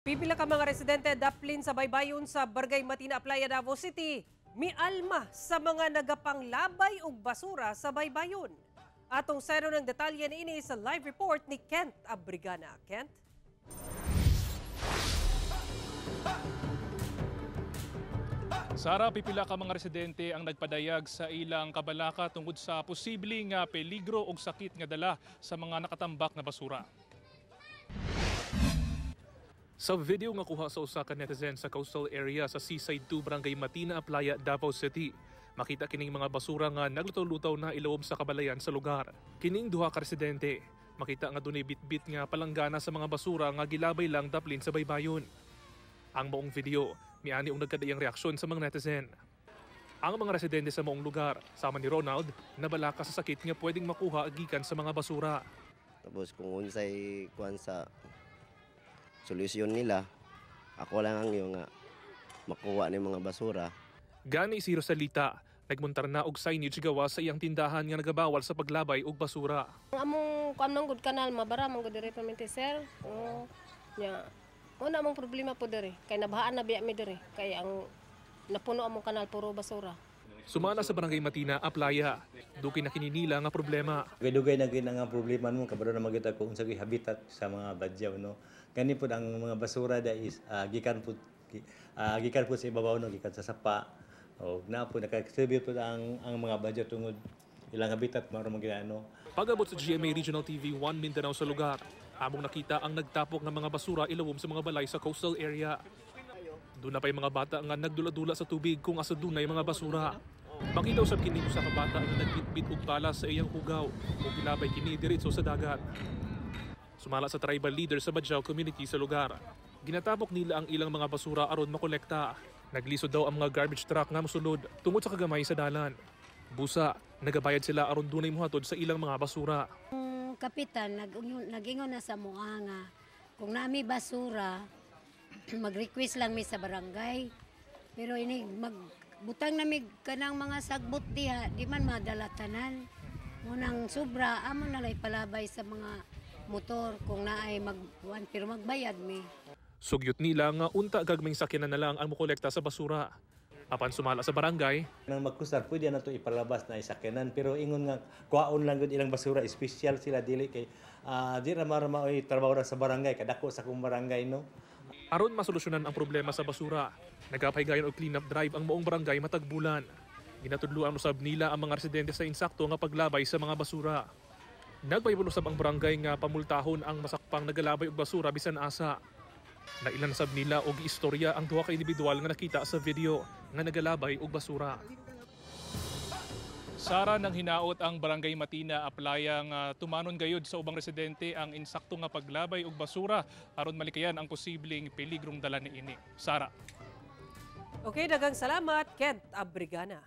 Pipila ka mga residente daplin sa baybayon sa Barangay Matina, Aplaya, Davao City, mialma sa mga nagapanglabay og basura sa baybayon. Atong sero ng detalye niini sa live report ni Kent Abrigana. Kent? Sara, pipila ka mga residente ang nagpadayag sa ilang kabalaka tungod sa posibleng peligro og sakit nga dala sa mga nakatambak na basura. Sa video nga kuha sa usa ka netizen sa coastal area sa Seaside 2, Barangay Matina, Aplaya, Davao City, makita kining mga basura nga naglutaw-lutaw na ilawom sa kabalayan sa lugar. Kining duha ka residente, makita nga dunay bitbit nga palanggana sa mga basura nga gilabay lang daplin sa baybayon. Ang maong video, miani og nagkadaiyang reaksyon sa mga netizen. Ang mga residente sa maong lugar, sama ni Ronald, nabalaka sa sakit nga pwedeng makuha gikan sa mga basura. Tapos kung unsay kuan sa solusyon nila, ako lang ang yung makuha ni mga basura. Gani si Rosalita, nagmuntar na og signage gawa sa iyang tindahan nga nagabawal sa paglabay og basura. Ang among kuan man gud kanal mabara man gud diri permente, sir. Oo. Nya. Mo na among problema po diri kay nabahaan na biya mi diri kay ang napuno among kanal puro basura. Sumala sa Barangay Matina, Aplaya, duki na kini nila nga problema. Dugay na gyud ang problema mo kabalo na magyud ko unsa gyud habitat sa mga badyaw, no. Gani pud ang mga basura da is gikan pud sa ibabaw, no, gikan sa sapa. O na pud nakasilbi pud ang mga badyaw tungod ilang habitat mao ra man gyud, ano. Pag-abot sa GMA Regional TV 1 Mindanao sa lugar, among nakita ang nagtapok ng mga basura ilawom sa mga balay sa coastal area. Doon na pa'y mga bata nga nagdula-dula sa tubig kung asa dunay mga basura. Makita usab kini usa ka bata nga nagbitbit og bala sa iyang hugaw ug gilabay kini diretso sa dagat. Sumala sa tribal leader sa Badjao community sa lugar, ginatapok nila ang ilang mga basura aron makolekta. Naglisod daw ang mga garbage truck nga mosulod tungod sa kagamay sa dalan. Busa, nagabayad sila aron dunay mohatod sa ilang mga basura. Ang kapitan nag-ingon na sa mua nga kung nami basura mag-request lang mi sa barangay. Pero ini magbutang nami kanang mga sagbot diha, di man madala tanan. Munang sobra amo na lay palabay sa mga motor kung naay magkuan pero magbayad mi. Sugyot nila nga unta gagmayng sakyanan na lang ang mokolekta sa basura. Apan sumala sa barangay, nang magkusar pwede na to ipalabas na isakyanan pero ingon nga kuwaon lang gud ilang basura, espesyal sila dili kay di ra maoy trabaho ra sa barangay kadako sa akong barangay, no. Aron masolusyonan ang problema sa basura, nagapahigayon og clean-up drive ang maong barangay matag bulan. Ginatudloan usab nila ang mga residente sa insakto nga paglabay sa mga basura. Nagpahibalo usab ang barangay nga pamultahon ang masakpang nagalabay og basura bisan asa. Nailan sab nila og istorya ang duha ka individual nga nakita sa video nga nagalabay og basura. Sara, nang hinaot ang Barangay Matina, Aplaya nga tumanon gayud sa ubang residente ang insakto nga paglabay og basura aron malikayan ang posibleng peligrong dala niini. Sara. Okay, daghang salamat, Kent Abrigana.